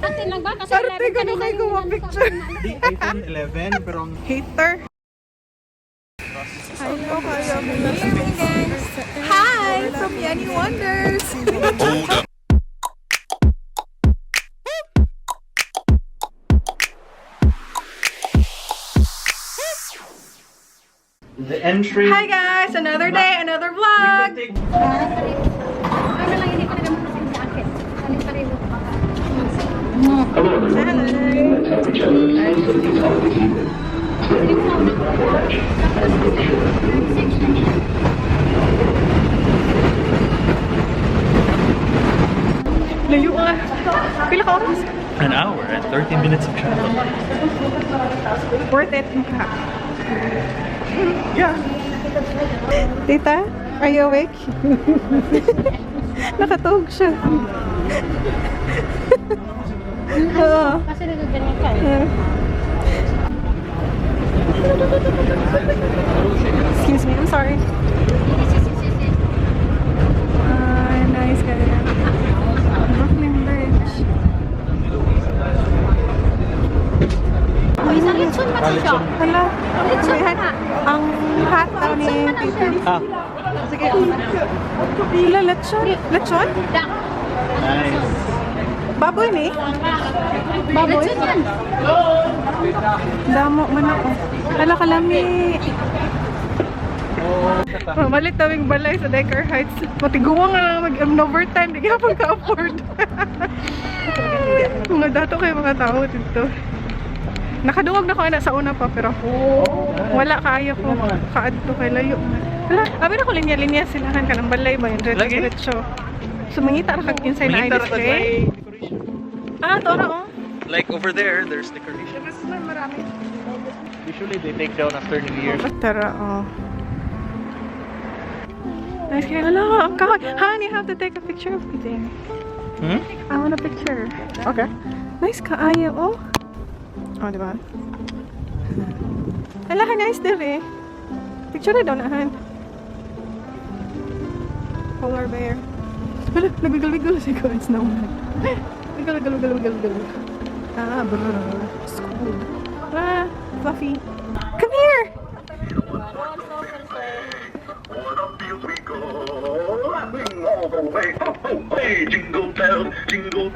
Atin lang ba? Kasi Arte ko na kayo picture. Di iPhone 11, pero ang Hater. Hi from Yanni Wonders. The entry. Hi guys, another day, another vlog. Ano lang, hindi ko na naman kasi sa akin. Ano pa rin baka. Hello, everyone. Let's help each other so that these holiday season. Standing on the edge and make sure Layo ah. Pila ka oras? An hour and 13 minutes of travel. Worth it. Mukha. Yeah. Tita, are you awake? Nakatog siya. Oo. Kasi nagaganyan ka eh. Excuse me, I'm sorry. Yes. Ah, nice kaya. Brooklyn Bridge. Oh, isang lechon ba na siya? Hala, Lechon may hat. na. Ang hat daw ni Lechon na Tita. siya. Ah, Sige. Hala, lechon. Lechon? Duck. Nice. Baboy ni? Baboy? Lechon yan. Damo man ako. Hala, kalami. Mamalit tawing balay sa Decker Heights. Matiguang na lang mag overtime. Di ka pang ka-afford. Mga dato kayo mga tao dito. Nakadungog na ko ana sa una pa pero wala kaayo ko. Kaadto kay layo. Hala, abi na ko linya-linya sila kan kanang balay ba yun? Lagi? Diretso. So mangita ra kag inside na Mangita ra kag display. may decoration. Ah, to ra oh. Like over there, there's decoration. Usually they take down after New Year's. Tara, oh. Nice kaya. Hala, ang kahoy. Han, you have to take a picture of me there. Hmm? I want a picture. Okay. Nice kaayo, oh. Oh, di ba? Hala, nice dire. Picture na daw na, Han. Polar bear. Hala, nagwiggle-wiggle si Kuya Snowman. Wiggle, wiggle, wiggle, wiggle, wiggle. Ah, brr. It's cold. Ah, fluffy. Come here! O'er the fields we go, laughing all the way. Ho, ho, hey, jingle bell, jingle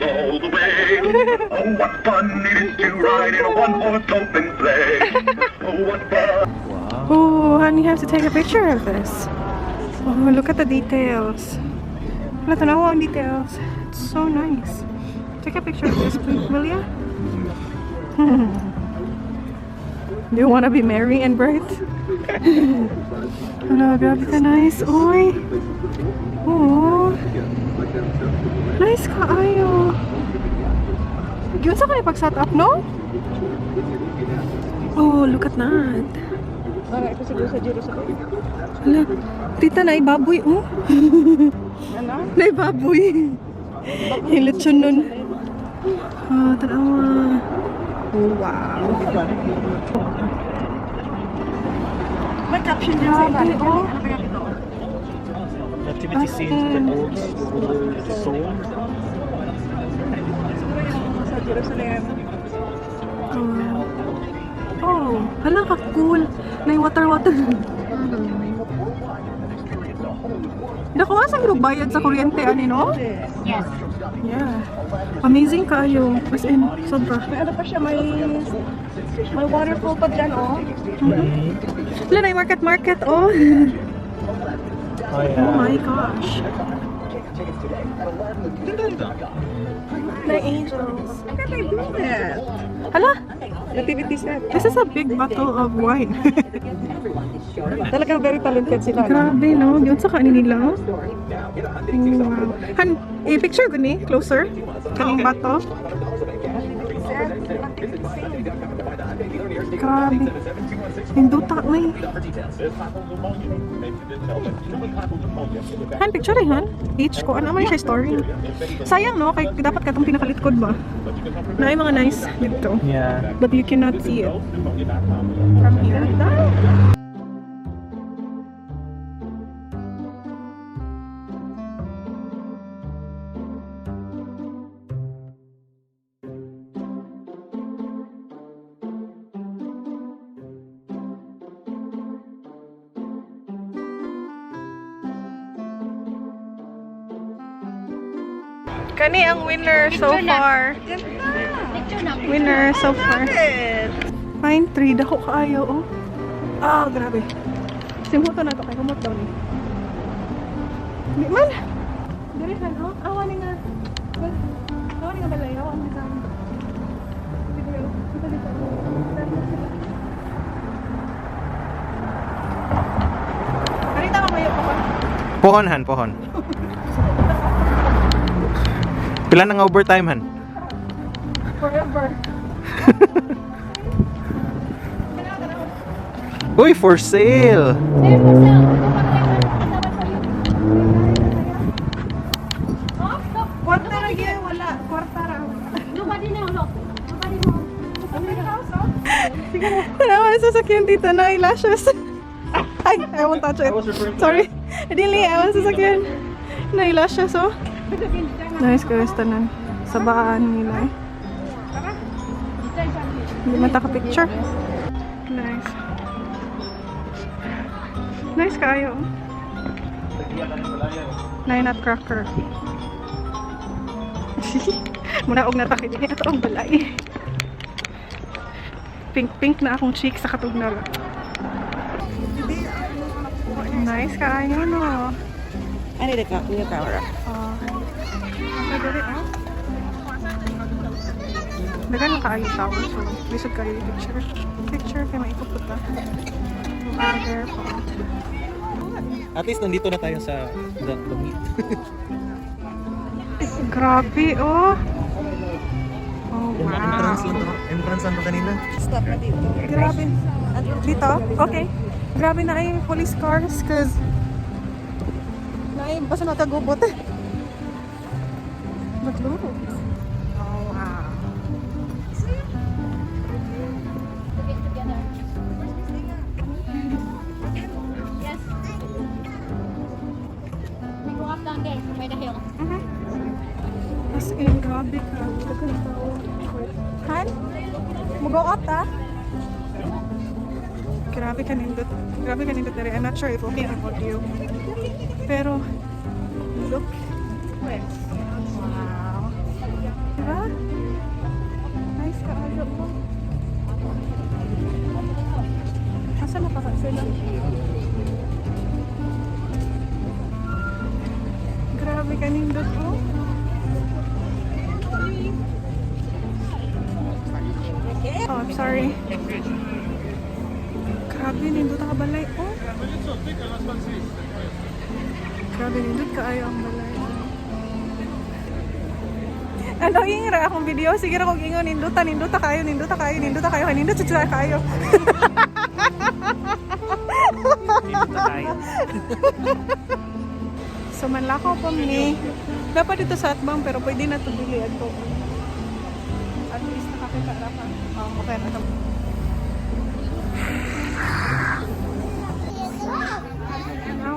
all the way. Oh, what fun it is to ride in a one-horse open sleigh. Oh, what fun! Wow. Oh, honey, you have to take a picture of this. Oh, look at the details. Wala, tanawa ang details. It's so nice. Take a picture of this, please, will ya? Do you wanna be merry and bright? Hala, grabe ka nice. Oy! Oh. Nice kaayo. Yun sa kanya pag-set up, no? Oh, look at that. Hala, tita, naibaboy, oh. Ano? Naibaboy. Yung lechon nun. Ah, tanawa. Oh, wow. May caption din sa Grabe, oh. Nativity scenes, the old old soul. Sa Jerusalem. Oh, oh hala ka cool. Nay water water. Naku, asa ang bayad sa kuryente ani no? Yes. Yeah. Amazing kaayo. As in, sobra. May ano pa siya, may waterfall pa dyan, oh. Wala na market market, oh. Oh yeah. Oh my gosh. The angels. How can they do that? Hala, Nativity set. this is a big bottle of wine. Talagang very talented sila. No? Grabe, no? Yun sa kanin nila. Oh, wow. Han, i-picture ko ni, closer. Kaning bato. Grabe. Hinduta, uy. Han, picture eh, Han. Each ko. Ano man siya story. Sayang, no? Kay, dapat katong pinakalitkod ba? Na mga nice dito. Yeah. But you cannot see it from here. Kani ang winner so Picture na. far. Picture na. Winner so far. Pine tree, dako kaayo oh. Ah, grabe. Simhuto na to kay humot daw ni. Di man. Diri kan oh. Awa ni nga. Well, awa ni nga balay, awa ni nga. Dito, dito, dito. Dito sila. Kanita ka mayo pa ko. Pohon han, pohon. Pila na nga overtime han? Forever. Uy, for sale! There, for sale. Ito pa rin. Kasama sa iyo. Oh, stop. Kwarta ra gyud wala, kwarta ra. Nobody now, look. Nobody now. Tanawa sa sasakyan dito na eyelashes. Ay, I won't touch it. Sorry. Dili, I want sasakyan. Na eyelashes, oh. Nice guys, tanan. Sa baan nila eh. Hindi man ta ka-picture. Nice. Nice kayo. Oh. Nine nutcracker. Muna og natakid. Ito ang balay. Pink-pink na akong cheek sa katugnaw. Nice kaayo, no? I need a new camera. Oh. Okay, dali, oh. Dagan na kaayo tao, so lisod kayo yung picture. Picture kay maikupot ta. Over there po. At least nandito na tayo sa the meat. Grabe, oh. Oh, wow. Entrance lang to. Entrance lang to kanina. Stop na dito. Grabe. Dito? Okay. Grabe na ay police cars cause na ay basta natagubot eh. But look. Oh, wow. To get together. Yes. We go up down there by the hill. As in, grabe ka. Daghang tao. Han? Mo-go up ta? Grabe ka nindot. Grabe ka nindot diri. I'm not sure if okay ang audio. Pero, look. Wow. Diba? Nice ka ayo mo. Asa na pa ka sila? Grabe ka nindot oh. Oh, I'm sorry. Grabe, nindot ang balay. Oh. Grabe, nindot kaayo ang balay. Ano yung ra akong video? Sige ra kog ingon ninduta, ninduta kayo, ninduta kayo, ninduta kayo, nindot sa kayo. Dito tayo. So manlakaw pa mi. Dapat dito sa atbang pero pwede na to dili adto. At least nakakita ra ka. Oh, okay na to.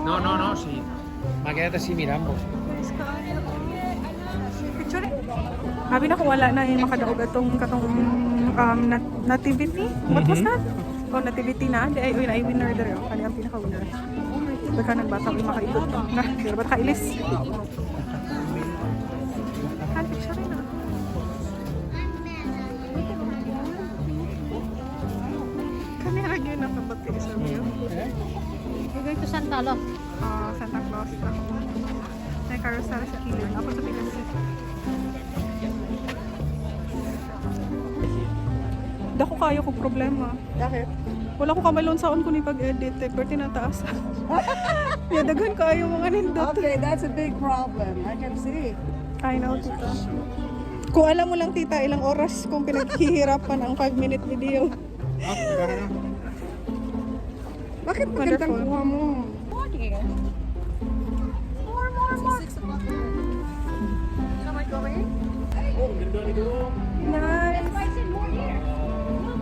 No, no, no, sí. Va a quedarte así mirando. Picture. Sabi na kung wala na yung makadaog atong katong nativity. What was that? Oh, nativity na. Di ay uy, na ay winner dere. Oh, kani ang pinaka winner. Baka nagbata ko makaikot. Na, pero ba't kailis? Ah, picture na. Kani ra gyud nakabati sa view. We're going to Santa, look. Ah, Santa Claus. Ako. May carousel sa kilid. Ako sa pikas. Dako kayo kong problema. Bakit? Wala ko kamalon saon ko ni pag-edit eh. Pero tinataas. Yeah, daghan kayo mga nindot. Okay, that's a big problem. I can see. I know, tita. Kung alam mo lang, tita, ilang oras kong pinaghihirapan ang 5-minute video. Bakit magandang Wonderful. kuha mo? More deer. More, more, more. Nice. That's why I said more deer. Look.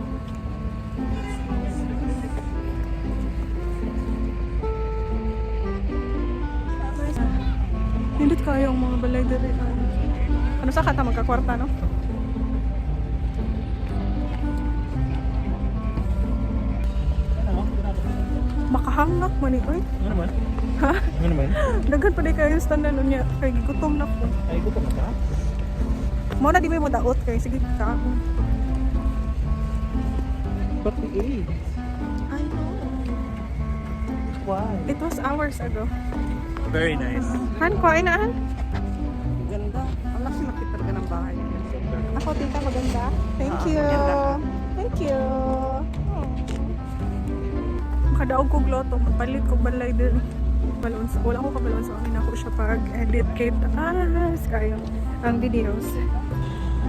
Nindot kayo ang mga balay diri. Ano sa kata magkakwarta, no? Maka Kahangak man ni oy. Ano naman? Ha? Ano naman? Daghan pa di kayo sa tanan niya kay gigutom na ko. Ay, gutom na ka? Mao na di may mo daot kay sige ka. But we ate. I know. Why? It was hours ago. Very nice. Han, kuhain na han. Ganda. Ang laki-laki talaga ng bahay. Ako, tita, maganda. Thank Ah, you. maganda. Thank you. Makadaog ko gloto, magpalit ko balay din. Balon sa, wala ko kabalon sa amin ako siya pag-edit kay taas kayo ang videos.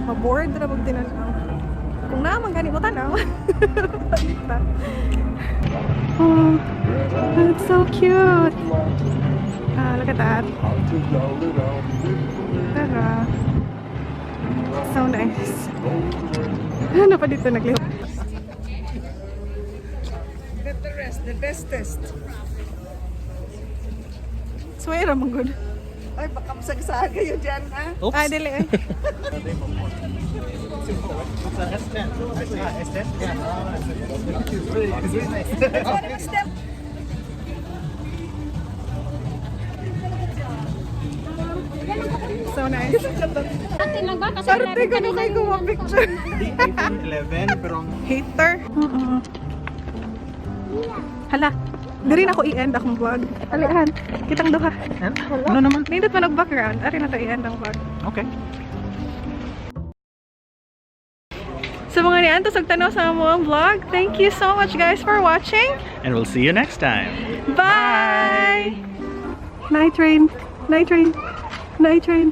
Ma-bored ra pag tinanaw. Kung naa man gani mo tanaw. Palit ta. Oh, that's so cute. Ah, look at that. Tara. So nice. Ano pa dito naglihok? Get the rest, the bestest. Swear man good. Ay, baka masagsaga yun dyan, ha? Oops. Ay, dili eh. It's an S10. S10? Yeah. It's really nice. Step. So nice. Atin lang ba? Kasi Arte ko na kayo picture. Hindi, iPhone 11, pero ang Hater. Hala. Diri na ako i-end akong vlog. Alihan. Kitang duha. Ano naman? Nindot man og background. Ari na to i-end ang vlog. Okay. Sa mga niantos og tanaw sa among vlog, thank you so much, guys, for watching. And we'll see you next time. Bye! Night train. Night train. Night train.